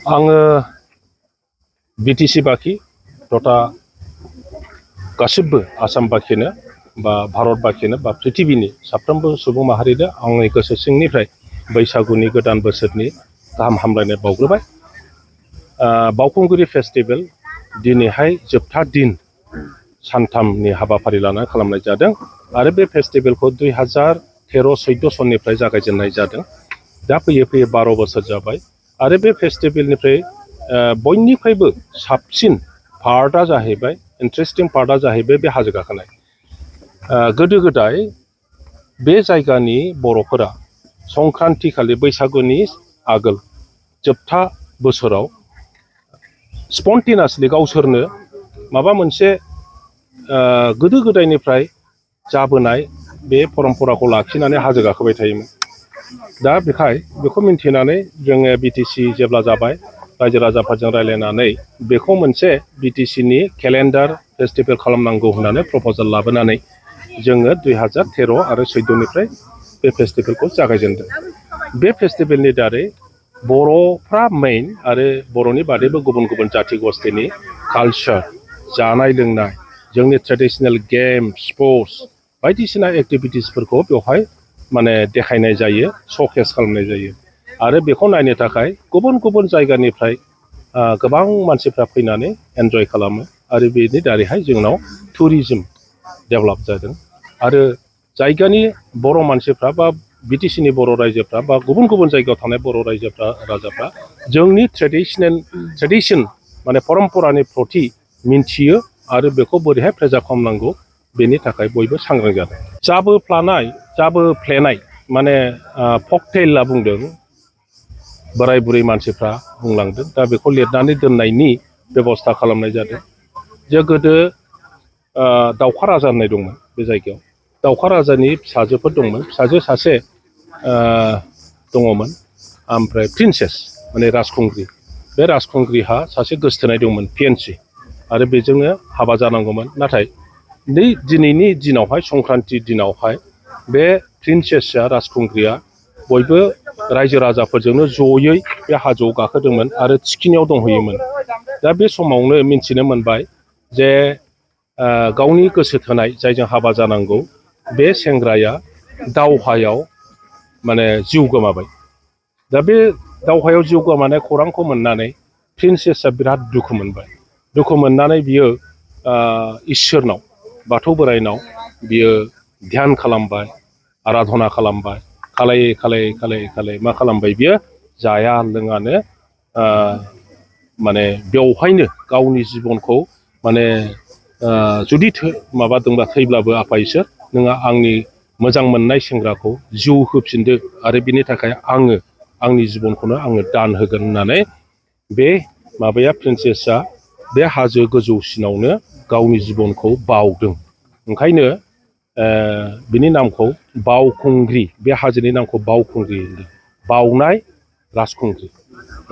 आङो बिटिसि बाखि तथा गासिबो आसाम बाखिनो बा भारत बाखिनो बा पृथिबीनि साफ्रोमबो सुबुं माहारिनो आंनि गोसो सिंनिफ्राय बैसागुनि गोदान बोसोरनि गाहाम हामलायनाय बावग्रोबाय। बावखुंग्रि फेस्टिभेल दिनैहाय जोबथा दिन सानथामनि हाबाफारि लानानै खालामनाय जादों आरो बे फेस्टिभेलखौ 2013-14 सननिफ्राय जागायजेननाय जादों। दा फैयै फैयै 12 बोसोर जाबाय आरो बे फेस्टिभेलनिफ्राय बयनिफ्रायबो साबसिन पार्टआ जाहैबाय इन्ट्रेस्टिं पार्टआ जाहैबाय बे हाजो गाखोनाय। गोदो गोदाय बे जायगानि बर'फोरा संक्रान्ति खालि बैसागुनि आगोल जोबथा बोसोराव स्पन्टेनियासलि गावसोरनो माबा मोनसे गोदो गोदायनिफ्राय जाबोनाय बे परम्पराखौ लाखिनानै हाजो गाखोबाय थायोमोन। दा बेखौ मिन्थिनानै जोङो बिटिसि जेब्ला जाबाय रायजो राजाफोरजों रायज्लायनानै बेखौ मोनसे बिटिसिनि केलेन्डार फेस्टिभेल खालामनांगौ होननानै प्रप'जाल लाबोनानै जोङो 2013 आरो 14निफ्राय बे फेस्टिभेलखौ जागायजेनदों। बे फेस्टिभेलनि दारै बर'फ्रा मेइन आरो बर'नि बादैबो गुबुन गुबुन जाथि गस्थिनि कालचार जानाय लोंनाय जोंनि ट्रेडिशनेल गेम स्पर्ट्स बायदिसिना एक्टिभिटिसफोरखौ बेवहाय माने देखायनाय जायो, श'केस खालामनाय जायो आरो बेखौ नायनो थाखाय गुबुन गुबुन जायगानिफ्राय गोबां मानसिफ्रा फैनानै एन्जय खालामो आरो बेनि दारैहाय जोंनाव टुरिजम डेभेलप जादों आरो जायगानि बर' मानसिफ्रा बा बिटिसिनि बर' रायजोफ्रा बा गुबुन गुबुन जायगायाव थानाय बर' राजाफ्रा जोंनि ट्रेडिशन माने परम्परानि प्रति मिन्थियो आरो बेखौ बोरैहाय प्रेजार्भ खालामनांगौ बेनि थाखाय बयबो सांग्रां जादों। जाबोफ्लेनाय माने फकटेल होनना बुंदों बोराय बुरै मानसिफ्रा बुंलांदों। दा बेखौ लिरनानै दोननायनि बेबस्था खालामनाय जादों। जे गोदो दाउखा राजा होननाय दंमोन बे जायगायाव। दाउखा राजानि फिसाजोफोर दंमोन, फिसाजो सासे दङमोन ओमफ्राय प्रिन्सेस माने राजखुंग्रि। बे राजखुंग्रिहा सासे गोसथोनाय दंमोन फियेन्सि आरो बेजोंनो हाबा जानांगौमोन। नाथाय दिनैनि दिनावहाय संक्रान्ति दिनावहाय बे प्रिन्सेसआ राजखुंग्रिया बयबो रायजो राजाफोरजोंनो जयै बे हाजोआव गाखोदोंमोन आरो थिखिनियाव दंहैयोमोन। दा बे समावनो मिन्थिनो मोनबाय जे गावनि गोसो थोनाय जायजों हाबा जानांगौ बे सेंग्राया दावहायाव माने जिउ गोमाबाय। दा बे दावहायाव जिउ गोमानाय खौरांखौ मोननानै प्रिन्सेसआ बिराद दुखु मोनबाय। दुखु मोननानै बियो इसोरनाव बाथौ बोराइनाव बियो ध्यान खालामबाय, आराधना खालामबाय। खालायै मा खालामबाय बियो जाया लोङानो माने बेवहायनो गावनि जिबनखौ माने जुदि माबादोंबा थैब्लाबो आफा इसोर नोङो आंनि मोजां मोननाय सेंग्राखौ जिउ होफिनदो आरो बिनि थाखाय आङो आंनि जिबनखौनो आङो दान होगोन होननानै बे माबाया प्रिन्सेसआ बे हाजो गोजौसिनावनो गावनि जिबनखौ बाउदों। ओंखायनो बिनि नामखौ बावखुंग्रि, बे हाजोनि नामखौ बावखुंग्रि होनदों। बाउनाय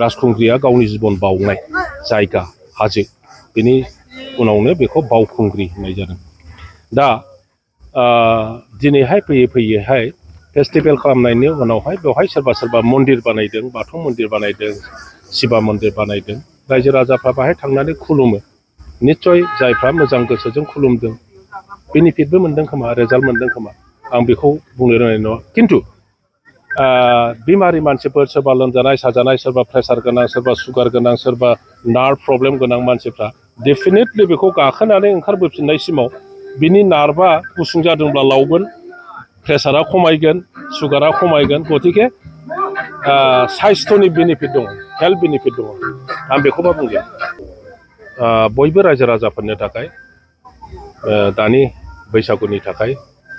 राजखुंग्रिया गावनि जिबन बाउनाय जायगा हाजो, बेनि उनावनो बेखौ बावखुंग्रि होननाय जादों। दा दिनैहाय फैयैहाय फेस्टिभेल खालामनायनि उनावहाय बेवहाय सोरबा मन्दिर बानायदों, बाथौ मन्दिर बानायदों, शिबा मन्दिर बानायदों। रायजो राजाफ्रा बाहाय थांनानै खुलुमो। निस्सय जायफ्रा मोजां गोसोजों खुलुमदों बेनिफिटबो मोनदों खोमा, रिजाल्ट मोनदों खोमा, आं बेखौ बुंनो रोंनाय नङा। खिन्थु बेमारि मानसिफोर, सोरबा लोमजानाय साजानाय, सोरबा प्रेसार गोनां, सोरबा सुगार गोनां, सोरबा नार्भ प्रब्लेम गोनां मानसिफ्रा डेफिनेटलि बेखौ गाखोनानै ओंखारबोफिननायसिमाव बिनि नार्भआ गुसुं जादोंब्ला लावगोन, प्रेसारा खमायगोन, सुगारा खमायगोन। गतिके साइस्थ'नि बेनिफिट दङ, हेल्थ बेनिफिट दङ। आं बेखौबा बुंगोन बयबो रायजो राजाफोरनि थाखाय दानि बैसागुनि थाखाय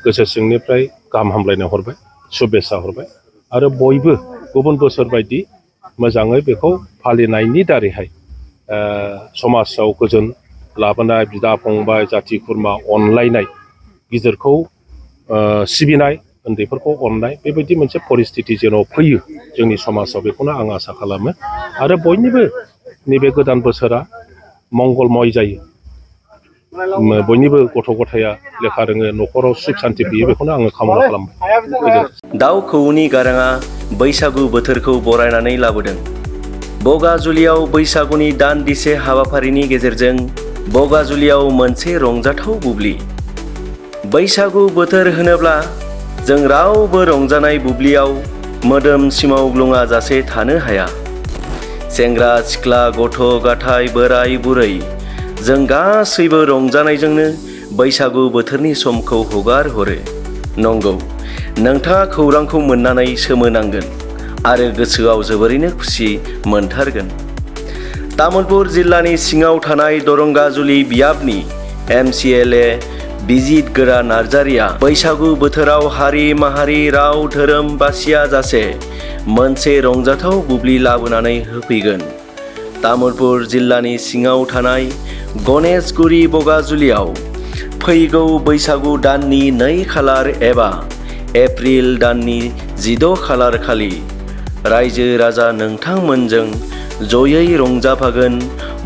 गोसो सिंनिफ्राय गाहाम हामलायनाय हरबाय, शुभेच्छा हरबाय आरो बयबो गुबुन बोसोर बायदि मोजाङै बेखौ फालिनायनि दारैहाय समाजाव गोजोन लाबोनाय, बिदा फंबाय, जाथि खुरमा अनलायनाय, गिदिरखौ सिबिनाय, उन्दैफोरखौ अननाय, बेबायदि मोनसे परिस्थिति जेन' फैयो जोंनि समाजाव, बेखौनो आं आसा खालामो। आरो बयनिबो नैबे गोदान बोसोरा मंगलमय जायो। बयनिबो गथ' गथाया लेखा रोङो, न'खराव सुख सान्ति फैयो, बेखौनो आङो कामना खालामबाय। दाउ खौवौनि गाराङा बैसागु बोथोरखौ बरायनानै लाबोदों। बगाजुलियाव बैसागुनि दान्दिसे हाबाफारिनि गेजेरजों बगाजुलियाव मोनसे रंजाथाव बुब्लि। बैसागु बोथोर होनोब्ला जों रावबो रंजानाय बुब्लियाव मोदोम सिमावग्लुङा जासे थानो हाया। सेंग्रा सिख्ला गथ' गथाय बोराय बुरै जों गासैबो रंजानायजोंनो बैसागु बोथोरनि समखौ हगार हरो। नंगौ, नोंथाङा खौरांखौ मोननानै सोमोनांगोन आरो गोसोआव जोबोरैनो खुसि मोनथारगोन। तामुलपुर जिल्लानि सिङाव थानाय दरंगाजुलि बियाबनि MCLA बिजित गोरा नार्जारिया बैसागु बोथोराव हारि माहारि राव धोरोम बासिया जासे मोनसे रंजाथाव बुब्लि लाबोनानै होफैगोन। तामुलपुर जिल्लानि सिङाव थानाय गणेशगुरि बगाजुलियाव फैगौ बैसागु दाननि 2 खालार एबा एप्रिल दाननि 16 खालार खालि रायजो राजा नोंथांमोनजों जयै रंजाफागोन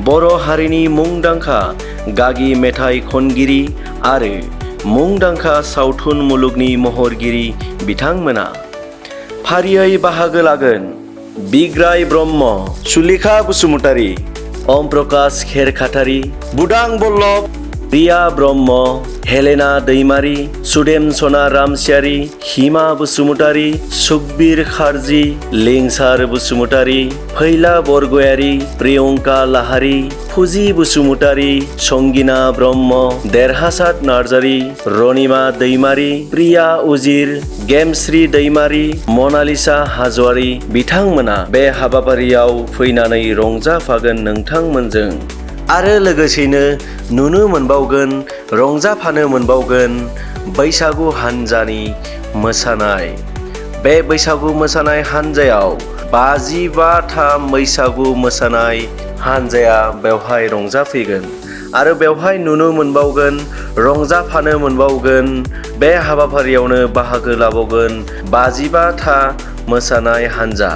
बर' हारिनि मुंदांखा गागि मेथाइ खनगिरि आरो मुंदांखा सावथुन मुलुगनि महरगिरि बिथांमोना। फारियै बाहागो लागोन बिग्राय ब्रह्म, सुलेखा बसुमतारी, ओम प्रकाश खेरखातारी, बुदां बल्लभ, रिया ब्रह्म, हेलेना दैमारी, सुदेमसना रामसियारी, हिमा बसुमतारी, सुखबिर खारजी, लिंसार बसुमतारी, फैला बरगयारी, प्रियंका लाहारी, फुजि बसुमतारी, संगिना ब्रह्म, देरहासात नार्जारी, रनिमा दैमारी, प्रिया उजिर, गेमश्री दैमारी, मनालिसा हाजवारी बिथांमोना बे हाबाफारियाव फैनानै रंजाफागोन नोंथांमोनजों। आरो लोगोसेनो नुनो मोनबावगोन, रंजाफानो मोनबावगोन बैसागु हान्जानि मोसानाय। बे बैसागु मोसानाय हान्जायाव 55था बैसागु मोसानाय हान्जाया बेवहाय रंजाफैगोन आरो बेवहाय नुनो मोनबावगोन, रंजाफानो मोनबावगोन, बे हाबाफारियावनो बाहागो लाबावगोन 55था मोसानाय हान्जा।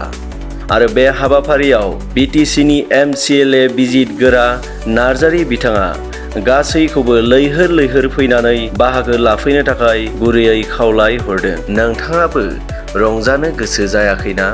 आरो बे हाबाफारियाव BTCनि MCLA बिजित गोरा नार्जारी बिथाङा गासैखौबो लैहोर लैहोर फैनानै बाहागो लाफैनो थाखाय गुरैयै खावलाय हरदों। नोंथाङाबो रंजानो गोसो जायाखैना?